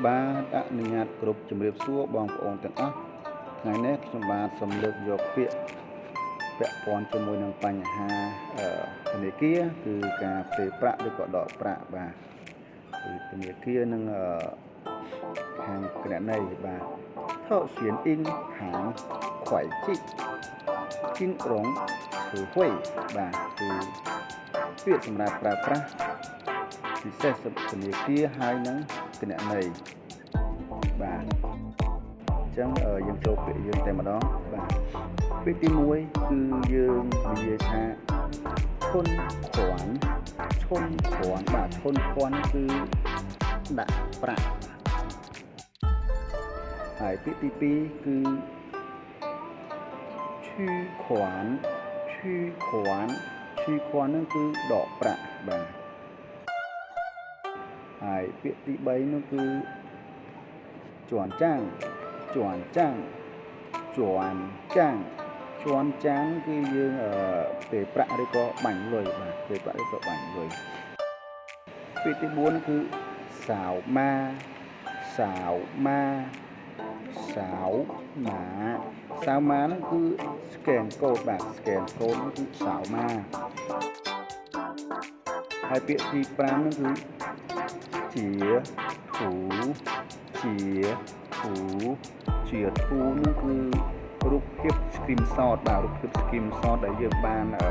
បាទអនុញ្ញាតគ្រប់ជំរាបសួរបងប្អូនទាំងអស់ថ្ងៃនេះខ្ញុំបាទសូមលើកយកពាក្យពាក់ព័ន្ធជាមួយនឹងបញ្ហាធនាគារគឺការផ្ទេរប្រាក់ឬក៏ដកប្រាក់បាទគឺធនាគារនិងខាងគណនេយ្យបាទ 特选银行会计金融词汇បាទគឺពាក្យសម្រាប់ប្រើប្រាស់ពិសេសធនាគារហើយនិងគណនេយ្យបាទអញ្ចឹងយើងចូលពាក្យយើងតែម្ដងបាទពាក្យទី1គឺយើងនិយាយថា 存款 存款 បាទ 存款 គឺដាក់ប្រាក់ហើយពាក្យទី2គឺ 取款 取款 取款 ហ្នឹងគឺដកប្រាក់បាទហើយពាក្យទី3នោះគឺ 轉帳 轉帳 轉帳 轉帳 គឺយើងផ្ទេរប្រាក់ឬក៏បាញ់លុយបាទផ្ទេរប្រាក់ឬក៏បាញ់លុយពាក្យទី4គឺ 掃碼 掃碼 掃碼 掃碼 ហ្នឹងគឺ scan code បាទ scan code ហ្នឹងគឺ 掃碼 ហើយពាក្យទី5ហ្នឹងគឺ 截圖 截圖 截圖 ហ្នឹងគឺរូបភាព screenshot បាទរូបភាព screenshot ដែលយើងបានអឺ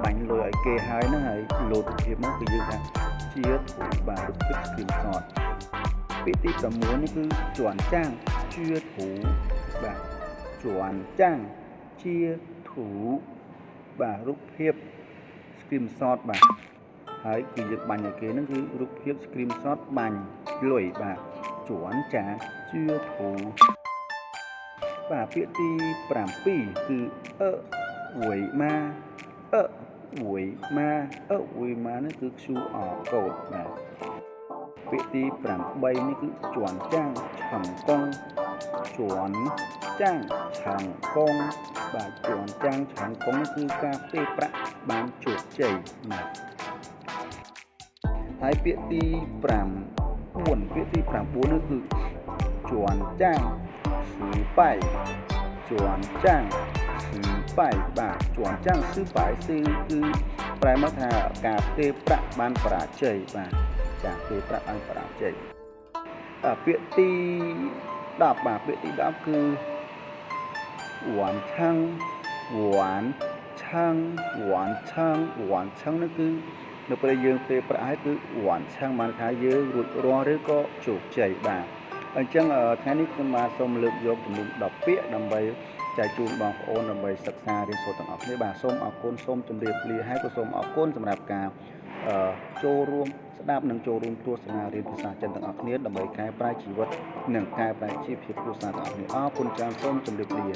បាញ់លុយឲ្យគេហើយហ្នឹងហើយលោតរូបភាពមកគឺយើងថា 截圖 បាទរូបភាព screenshot ពាក្យទី6នេះគឺ 轉帳 截圖 បាទ 轉帳 截圖 បាទរូបភាព screenshot បាទហើយគឺយើងបាញ់ឲ្យគេហ្នឹងគឺរូបភាព screenshot បាញ់លុយបាទ 轉帳 截圖 បាទពាក្យទី7គឺ 二維碼 二維碼 二維碼 នេះគឺ QR code បាទពាក្យទី8នេះគឺ 轉帳成功 轉帳成功 បាទ 轉帳成功 នេះគឺការផ្ទេរប្រាក់បានជោគជ័យបាទហើយពាក្យទី9ពាក្យទី9នេះគឺ 轉帳失敗 轉帳失敗 បាទ 轉帳失敗 គឺគឺប្រែមកថាការផ្ទេរប្រាក់បានបរាជ័យបាទចាផ្ទេរប្រាក់បានបរាជ័យបាទពាក្យទី10បាទពាក្យទី10គឺ 完成 完成 完成 完成 នេះគឺនៅពេលយើងផ្ទេរប្រាក់ហើយគឺ 完成 បានថាយើងរួចរាល់ឬក៏ជោគជ័យបាទអញ្ចឹងថ្ងៃនេះខ្ញុំបាទសូមលើកយកចំនួន10ពាក្យដើម្បីចែកជូនបងប្អូនដើម្បីសិក្សារៀនសូត្រទាំងអស់គ្នាបាទសូមអរគុណសូមជម្រាបលាហើយក៏សូមអរគុណសម្រាប់ការចូលរួមស្ដាប់និងចូលរួមទស្សនារៀនភាសាចិនទាំងអស់គ្នាដើម្បីកែប្រែជីវិតនិងកែប្រែជីវភាពគ្រួសារទាំងអស់គ្នាអរគុណច្រើនសូមជម្រាបលា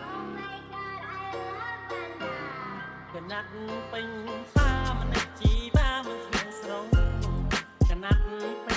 Oh my God, I love panda. កណាត់ពេញសាមនិចជីវ៉ាមិនស្ងៀមស្រុងកណាត់ពេញ